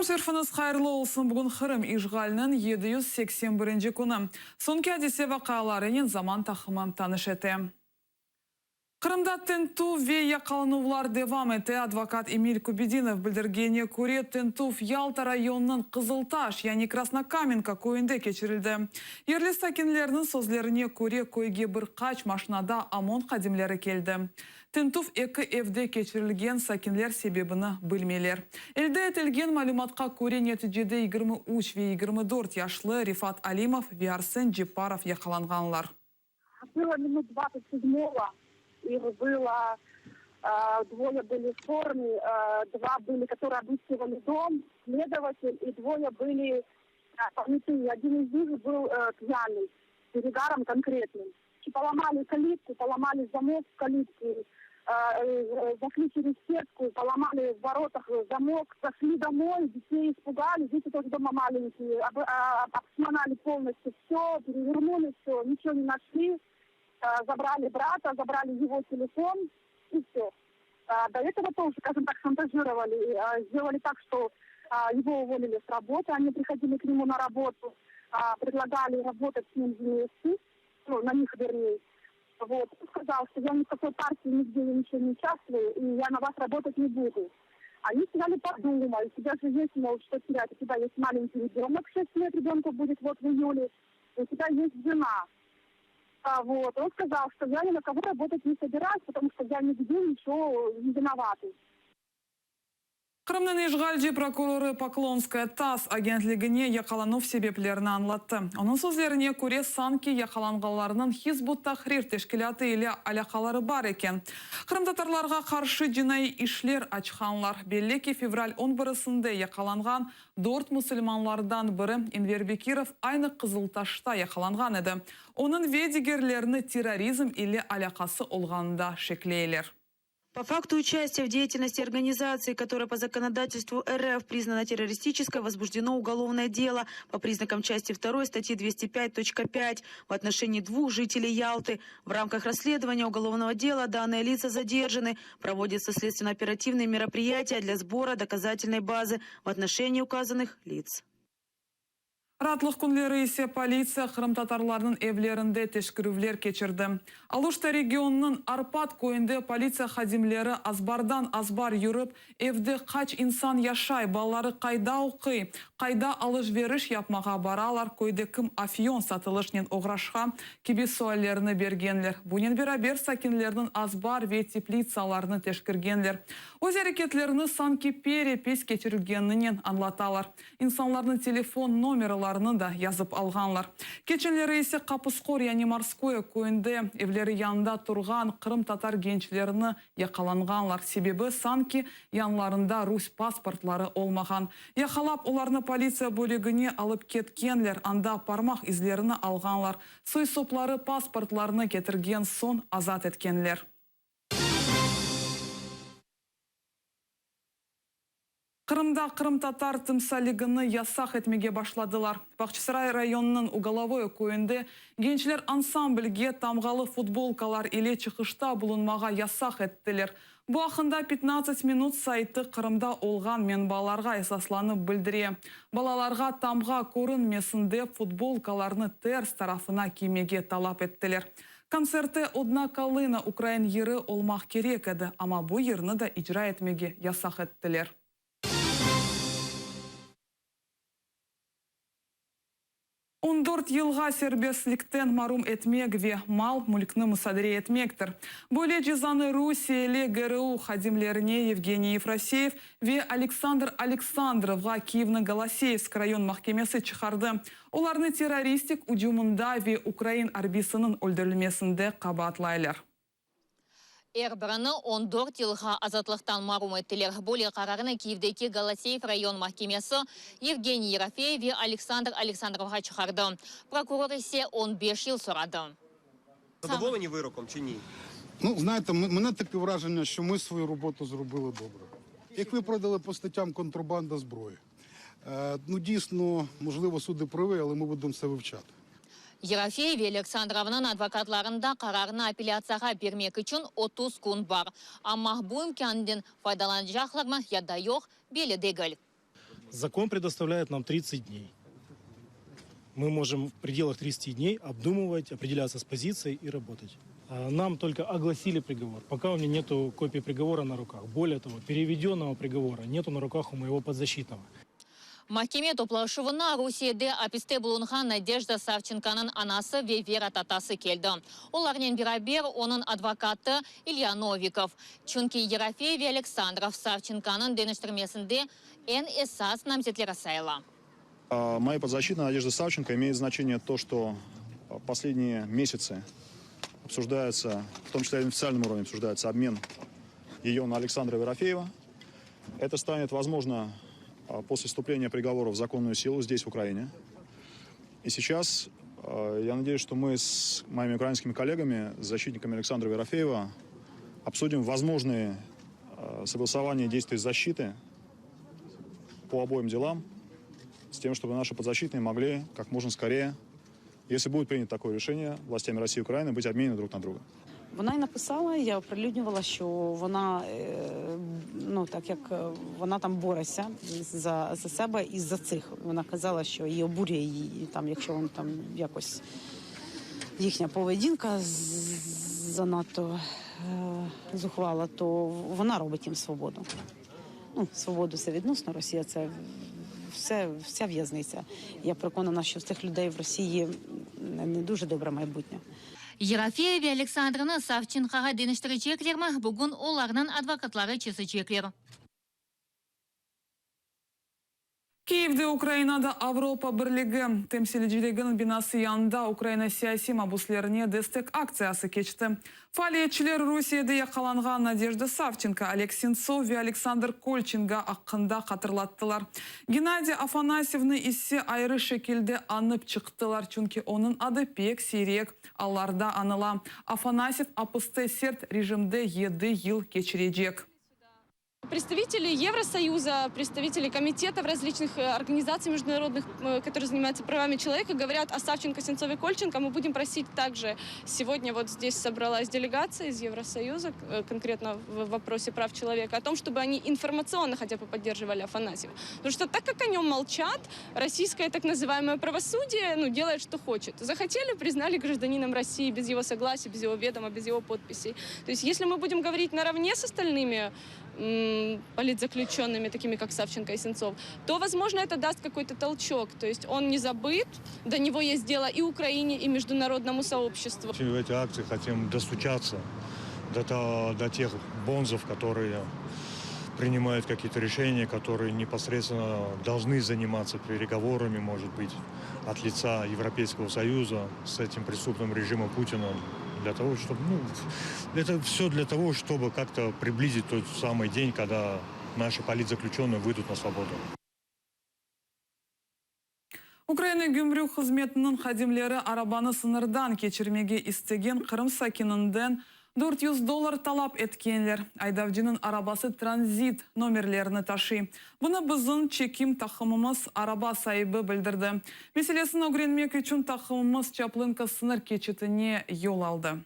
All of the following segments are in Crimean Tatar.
Körüşüviñiz hayırlı olsun! Bugün Qırım işğaliniñ 781 künü. Soñki adise-vaqialarınen Zaman taqımı tanış ete. Qırımda tintüv ve yaqalanuvlar devam ete. Advokat Emil Kübedinov bildirgenine köre, tintüv Yalta rayonınıñ Qızıltaş, yani Krasnokamenka köyünde keçirildi. Yerli sakinlerniñ sözlerine köre, köyge bir qaç maşinada OMON hadimleri keldi. Tintüv eki evde keçirilgen, sakinler sebebini bilmeyler. Elde etilgen malümatqa köre, neticede 23 ve 24 yaşlı Refat Alimov ve Arsen Cepparov yaqalanğanlar. Было минут 27-го, их было двое были в форме, два были, которые обыскивали дом, следователь, и двое были понятые. Один из них был пьяный, перегаром конкретным. Поломали калитку, поломали замок в калитке, зашли через сетку, поломали в воротах замок, зашли домой, детей испугали, дети тоже дома маленькие, обшмонали полностью все, перевернули все, ничего не нашли, забрали брата, забрали его телефон и все. До этого тоже, скажем так, шантажировали, сделали так, что его уволили с работы, они приходили к нему на работу, предлагали работать с ним вместе, ну, на них вернее. Вот. Он сказал, что я ни в какой партии нигде ничего не участвую, и я на вас работать не буду. Они сказали, подумай, у тебя же есть, мол, что терять, у тебя есть маленький ребенок, 6 лет ребенку будет вот в июле, у тебя есть жена. Вот. Он сказал, что я ни на кого работать не собираюсь, потому что я нигде ничего не виноватый. Qırımnıñ işğalci prokurorı Poklonskaya TASS agentligine yaqalanuv sebeplerini añlattı. Onıñ sözlerine köre, sanki yaqalanğanlarnıñ Hizb ut-Tahrir teşkilâtı ile alâqaları bar eken. Qırımtatarlarğa qarşı cinaiy işler açqanlar. Belli ki, fevral 11-sinde yaqalanğan dört musulmanlardan biri Enver Bekirov aynı Qızıltaşta yaqalanğan edi. Onıñ ve digerlerini terrorizm ile alâqası olğanında şekleyler. По факту участия в деятельности организации, которая по законодательству РФ признана террористической, возбуждено уголовное дело по признакам части 2 статьи 205.5 в отношении двух жителей Ялты. В рамках расследования уголовного дела данные лица задержаны. Проводятся следственно-оперативные мероприятия для сбора доказательной базы в отношении указанных лиц. Raatlıq künleri ise politsiya qırımtatarlarnıñ evlerinde teşkerüvler keçirdi. Aluşta regionınıñ Arpat köyünde politsiya hadimleri azbardan azbar yürip, evde qaç insan yaşay, balaları qayda oquy, qayda alış-veriş yapmağa baralar, köyde kim afyon satılışnen oğraşa kibi suallerni bergenler. Bunen beraber sakinlerniñ azbar ve teplitsalarını teşkergenler. Öz areketlerini sanki perepis keçirilgeninen añlatalar. İnsanlarnıñ telefon nomeralarını da yazıp alğanlar. Keçenleri ise Qapısqor yani Morskoye köyünde evleri yanında turğan qırımtatar gençlerini yaqalanğanlar. Sebebi, sanki yanlarında rus pasportları olmağan. Yaqalap, olarnı politsiya bölügine alıp ketkenler, anda parmaq izlerini alğanlar. Soy-sopları pasportlarını ketirgen soñ azat etkenler. Qırımda qırımtatar timsalligini yasaq etmege başladılar. Bağçasaray rayonınıñ Ugolovoye köyünde gençler ansamblge tamğalı futbolkalar ile çıqışta bulunmağa yasaq ettiler. Bu aqqında Pyatnadtsat minut saytı Qırımda olğan menbalarğa esaslanıp bildire. Balalarğa tamğa körünmesin dep futbolkalarnı ters tarafına kiymege talap ettiler. Kontsertte Odna kalına ukrain yırı olmaq kerek edi, amma bu yırnı da icra etmege yasaq ettiler. 14 yılğa serbestlikten marum etmek ve mal-mülkni musadere etmektir. Böyle cezanı rusiyeli GRU hadimlerine Yevgeniy Yefroseyev ve Aleksandr Aleksandrovğa Kiyevniñ Goloseyevsk rayon mahkemesi çıqardı. Olarnı terroristik ücümında ve ukrain arbisiniñ öldürilmesinde qabaatlaylar. Er birini 14 yılğa azatlıqtan marum ettiler. Böyle qararnı Kiyevdeki Goloseyev rayon mahkemesi Yevgeniy Yerofeyev ve Aleksandr Aleksandrovğa çıqardı. Prokuror ise 15 yıl soradı. Задоволені вироком чи ні? Ну, знаєте, мене таке враження, що ми свою роботу зробили добре. Як виправдали по статтям контрабанда зброї. Ну, дійсно, можливо, суди праві, але ми будемо це вивчати. Yerofeyev ve Aleksandrovnıñ advokatlarında qararnı apellâtsiyağa bermek içün 30 kün bar. Amma bu imkânden faydalanacaqlarmı ya da yoq, belli degil. Закон предоставляет нам 30 дней. Мы можем в пределах 30 дней обдумывать, определяться с позицией и работать. Нам только огласили приговор. Пока у меня нету копии приговора на руках. Более того, переведенного приговора нету на руках у моего подзащитного. Mahkeme toplaşuvına Rusiyede apiste bulunğan Nadejda Savçenkonıñ anası ve Vera tatası keldi. Olarnen beraber onıñ advokatı İlya Novikov. Çünki Yerofeyev ve Aleksandrov Savçenkonıñ deñiştirmesinde eñ esas namzetleri sayıla. Моя подзащитная Надежда Савченко имеет значение то, что последние месяцы обсуждается, в том числе и на официальном уровне обсуждается обмен ее на Александра Ерофеева. Это станет возможно после вступления приговора в законную силу здесь, в Украине. И сейчас я надеюсь, что мы с моими украинскими коллегами, с защитниками Александра Ерофеева, обсудим возможные согласования действий защиты по обоим делам, с тем, чтобы наши подзащитные могли как можно скорее, если будет принято такое решение властями России и Украины, быть обменены друг на друга. Вона й написала, я оприлюднювала, що вона, е, ну так як е, вона там бореться за, за себе і за цих. Вона казала, що її обурює її там, якщо вони там якось їхня поведінка з- занадто е, зухвала, то вона робить їм свободу. Ну, свободу це відносно Росія, це все, вся в'язниця. Я переконана, що в цих людей в Росії не не дуже добре майбутнє. Yerofeyev ve Aleksandrovnı Savçenkoğa deñiştireceklermi, bugün olarnıñ advokatları çezecekler. Kiyevde Ukrainada Avropa Birligi temsilciliginiñ binası yanında Ukraina siyasiy mabuslerine destek aktsiyası keçti. Faaliyetçiler Rusiyede yaqalanğan Nadejda Savçenko, Oleg Sentsov ve Aleksandr Kolçenko aqqında hatırlattılar. Gennadiy Afanasyevni ise ayrı şekilde añıp çıqtılar, çünki onıñ adı pek siyrek allarda añıla. Afanasyev apiste sert rejimde yedi yıl keçirecek. Представители Евросоюза, представители комитетов различных э, организаций международных, э, которые занимаются правами человека, говорят о Савченко, Сенцове, Кольченко. Мы будем просить также, сегодня вот здесь собралась делегация из Евросоюза, э, конкретно в вопросе прав человека, о том, чтобы они информационно хотя бы поддерживали Афанасьева. Потому что так как о нем молчат, российское так называемое правосудие ну, делает, что хочет. Захотели, признали гражданином России без его согласия, без его ведома, без его подписей. То есть если мы будем говорить наравне с остальными политзаключенными, такими как Савченко и Сенцов, то, возможно, это даст какой-то толчок. То есть он не забыт, до него есть дело и Украине, и международному сообществу. В эти акции хотим достучаться до, до, до тех бонзов, которые принимают какие-то решения, которые непосредственно должны заниматься переговорами, может быть, от лица Европейского Союза с этим преступным режимом Путина, для того, чтобы, ну, это все для того, чтобы как-то приблизить тот самый день, когда наши политзаключенные выйдут на свободу. Ukraina gümrük hızmetiniñ hadimleri arabanı sıñırdan keçirmege istegen Qırım sakininden 400 dollar talap etkenler. Aydavcınıñ arabası tranzit nomerlerini taşıy. Bunı bizim çekim taqımımız araba saibi bildirdi. Meselesini ögrenmek içün taqımımız Çaplınka sıñır keçitine yol aldı.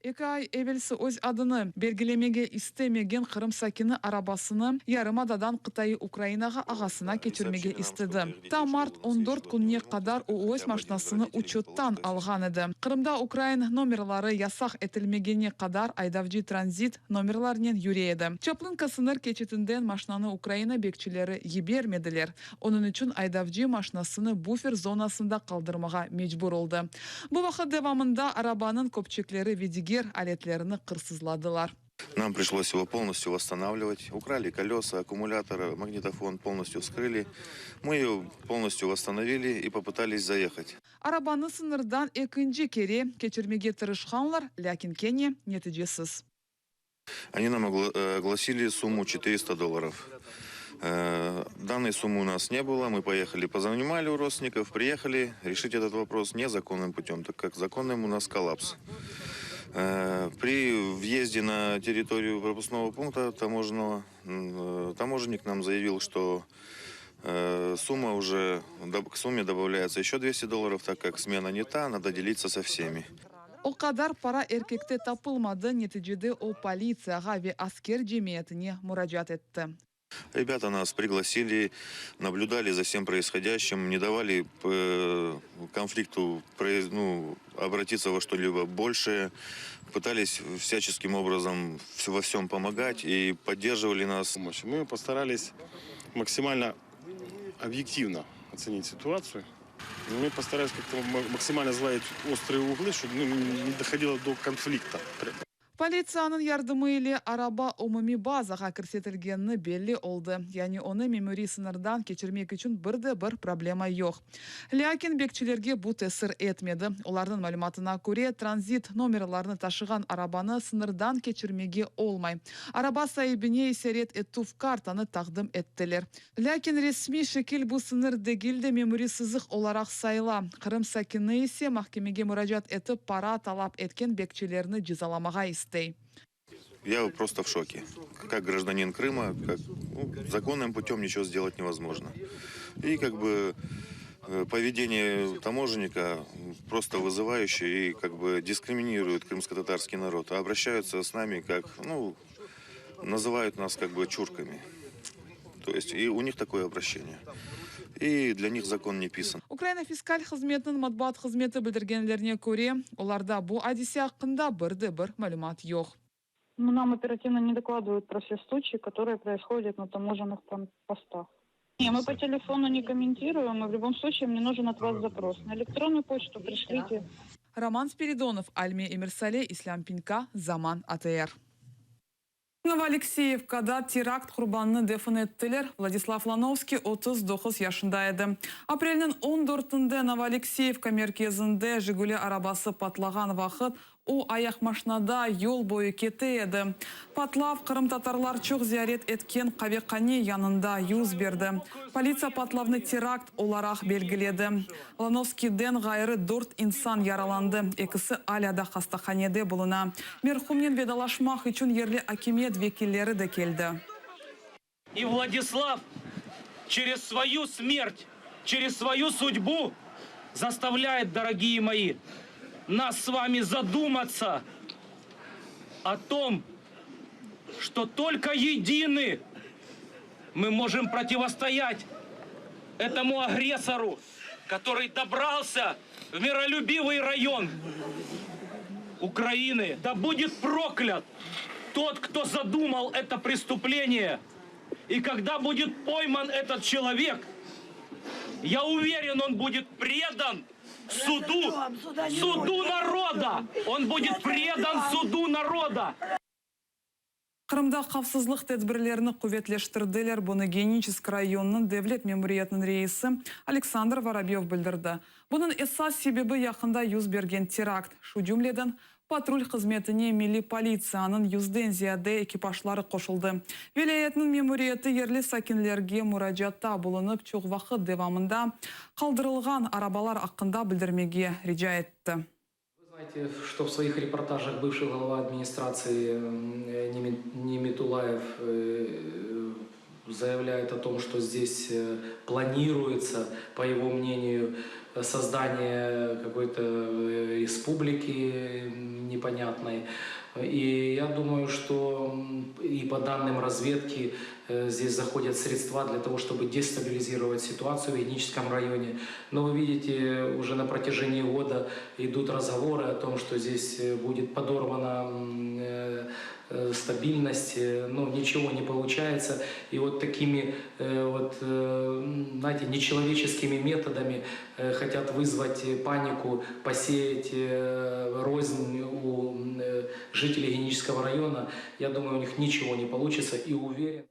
Eki ay evelsi öz adını belgilemege istemegen Qırım sakini arabasını yarımadadan qıtaiy Ukrainağa ağasına keçirmege istedi. Ta mart 14 kününe qadar o öz maşnasını uçettan alğan edi. Qırımda ukrain nomerları yasaq etilmegene qadar aydavcı tranzit nomerlarnen yüre edi. Çaplınka sıñır keçitinden maşnanı Ukraina bekçileri yibermediler. Onıñ içün aydavcı maşnasını bufer zonasında qaldırmağa mecbur oldı. Bu vaqıt devamında arabanıñ köpçekleri ve diger aletlerini qırsızladılar. Нам пришлось его полностью восстанавливать. Украли колеса, аккумулятор, магнитофон полностью вскрыли. Мы ее полностью восстановили и попытались заехать. Arabanı sıñırdan ekinci kere keçirmege tırışqanlar, lâkin kene neticesiz. Они нам огласили сумму 400 долларов. Данной суммы у нас не было. Мы поехали, позанимали у родственников, приехали решить этот вопрос незаконным путем, так как законным у нас коллапс. При въезде на территорию пропускного пункта таможенного, таможенник нам заявил, что сумма уже, к сумме добавляется еще 200 долларов, так как смена не та, надо делиться со всеми. O qadar para erkekte tapılmadı, neticede o politsiyağa ve Asker cemiyetine muracaat etti. Ребята нас пригласили, наблюдали за всем происходящим, не давали э, конфликту ну, обратиться во что-либо большее, пытались всяческим образом во всем помогать и поддерживали нас. Мы постарались максимально объективно оценить ситуацию. Мы постарались как-то максимально сгладить острые углы, чтобы ну, не доходило до конфликта. Politsiyanıñ yardımı ile araba umumiy bazağa kirsetilgeni belli oldı, yani onı memuriy sıñırdan keçirmek içün bir de bir problema yoq. Lâkin bekçilerge bu tesir etmedi. Olarnıñ malümatına köre, tranzit nomerlarını taşığan arabanı sıñırdan keçirmege olmay. Araba saibine ise red etüv kartanı taqdim ettiler. Lâkin resmiy şekil bu sıñır degil de memuriy sızıq olaraq sayıla. Qırım sakini ise mahkemege muracaat etip para talap etken bekçilerni cezalamağa istey. Я просто в шоке. Как гражданин Крыма, как, ну, законным путем ничего сделать невозможно. И как бы э, поведение таможенника просто вызывающее и как бы дискриминирует крымско-татарский народ. А обращаются с нами как, ну, называют нас как бы чурками. То есть и у них такое обращение. И для них закон не писан. Ukraina Fiskal hızmetiniñ matbuat hızmeti bildirgenlerine köre, olarda bu adise aqqında bir de bir malümat yoq. Ну, нам оперативно не докладывают про все случаи, которые происходят на таможенных постах. Не, мы по телефону не комментируем, и в любом случае мне нужен от вас запрос. На электронную почту пришлите. Roman Spiridonov, Almiye Emirsale, İslâm Pinka, Zaman ATR. Novoalekseyevkada terakt qurbanını defin ettiler. Vladislav Lonovskiy 39 yaşında edi. Aprelniñ on dörtünde Novoalekseyevka merkezinde Jiguli arabası patlağan vaqıt o ayaqmaşnada yol boyu kete edi. Patlav qırımtatarlar çoq ziyaret etken qavehane yanında yüz berdi. Politsiya patlavnı terakt olaraq belgiledi. Lonovskiyden ğayrı dört insan yaralandı, ekisi alâ da hastahanede buluna. Merhumnen vedalaşmaq içün yerli akimiyet vekilleri de keldi. И Vladislav через свою смерть, через свою судьбу заставляет, дорогие мои, нас с вами задуматься о том, что только едины мы можем противостоять этому агрессору, который добрался в миролюбивый район Украины. Да будет проклят тот, кто задумал это преступление. И когда будет пойман этот человек, я уверен, он будет предан суду, суду народа. Он будет предан суду народа. Qırımda havfsızlıq tedbirlerini quvetleştirdiler. Bunı Geniçesk rayonınıñ devlet memuriyetiniñ reisi Aleksandr Vorobyov bildirdi. Bunıñ esas sebebi yaqında yüz bergen terakt. Şu cümleden, patrul hızmetine milliy politsiyanıñ yüzden ziyade ekipajları qoşuldı. Vilâyetniñ memuriyeti yerli sakinlerge muracaatta bulunıp, çoq vaqıt devamında qaldırılğan arabalar aqqında bildirmege rica etti. Вы знаете, что в своих репортажах бывший глава администрации Неметулаев э, заявляет о том, что здесь э, планируется, по его мнению, создание какой-то э, республики непонятной. И я думаю, что и по данным разведки э, здесь заходят средства для того, чтобы дестабилизировать ситуацию в Геническом районе. Но вы видите, уже на протяжении года идут разговоры о том, что здесь э, будет подорвана э, стабильность, но ничего не получается. И вот такими вот, знаете, нечеловеческими методами хотят вызвать панику, посеять рознь у жителей Генического района. Я думаю, у них ничего не получится и уверен.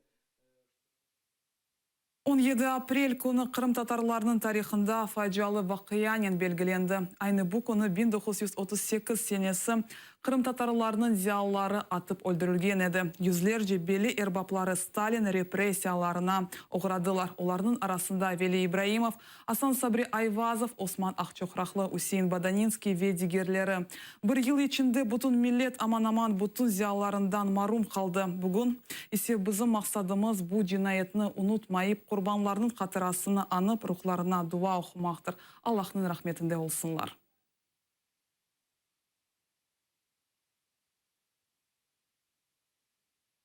17 aprel künü qırımtatarlarnıñ tarihında facialı vaqianen belgilendi. Aynı bu künü 1938 senesi qırımtatarlarnıñ ziyalıları atıp öldürilgen edi. Yüzlerce belli erbapları Stalin repressiyalarına oğradılar. Olarnıñ arasında Veli İbraimov, Asan Sabri Ayvazov, Osman Aqçoqraqlı, Üsein Bodaninskiy ve digerleri. Bir yıl içinde bütün millet aman-aman bütün ziyalılarından marum qaldı. Bugün ise bizim maqsadımız bu cinayetni unutmayıp, qurbanlarnıñ hatırasını añıp, ruhlarına dua oqumaqtır. Allahnıñ rahmetinde olsunlar.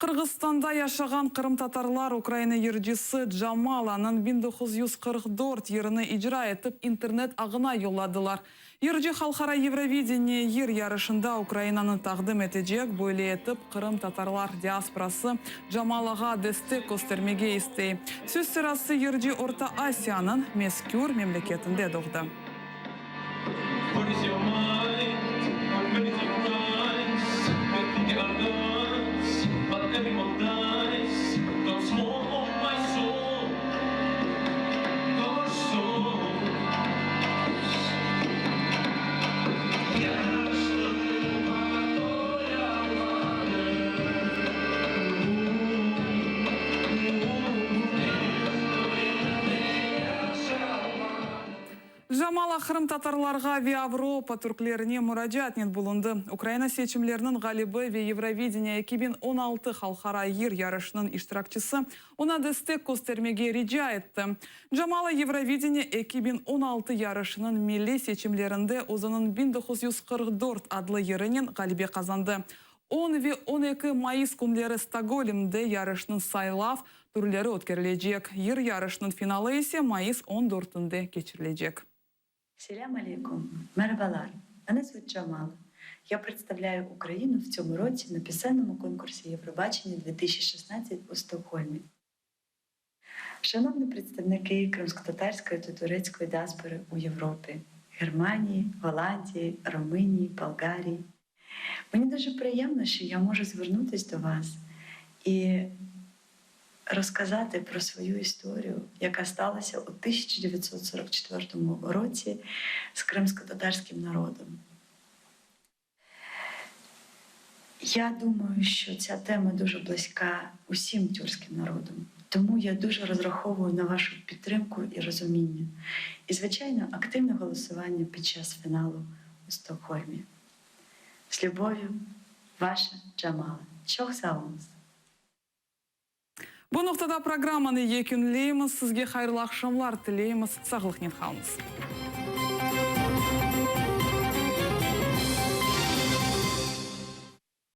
Qırğızstanda yaşağan qırımtatarlar Ukraina yırcısı Jamalanıñ 1944 yırını icra etip internet ağına yolladılar. Yırcı Halqara Yevrovideniye yır yarışında Ukrainanı taqdim etecek, böyle etip qırımtatarlar diasporası Jamalağa destek köstermege istey. Söz sırası yırcı Orta Asiyanıñ mezkür memleketinde doğdı. Jamala qırımtatarlarğa ve Avropa türklerine muracaatnen bulundı. Ukraina seçimleriniñ ğalibi ve Yevrovideniye 2016 halqara yır yarışınıñ iştirakçisi oña destek köstermege rica etti. Jamala Yevrovideniye 2016 yarışınıñ milliy seçimlerinde özüniñ 1944 adlı yırınen ğalebe qazandı. On ve 12 mayıs künleri Stokgolmde yarışnıñ saylav turları ötkerilecek, yır yarışınıñ finalı ise mayıs on dörtünde keçirilecek. Selâm aleyküm! Merhabalar! Мене звуть Джамала. Я представляю Україну в цьому році на пісенному конкурсі Євробачення 2016 у Стокгольмі. Шановні представники кримськотатарської та турецької діаспори у Європі, Германії, Голландії, Румунії, Болгарії. Мені дуже приємно, що я можу звернутися до вас і розказати про свою історію, яка сталася у 1944 році з кримськотатарським народом. Я думаю, що ця тема дуже близька усім тюркським народам, тому я дуже розраховую на вашу підтримку і розуміння. І, звичайно, активне голосування під час фіналу у Стокгольмі. З любов'ю, ваша Джамала. Çoq sağ oluñız. Bu noqtada programmanı yekünleymiz. Sizge hayırlı aqşamlar tileymiz. Sağlıqnen qalıñız.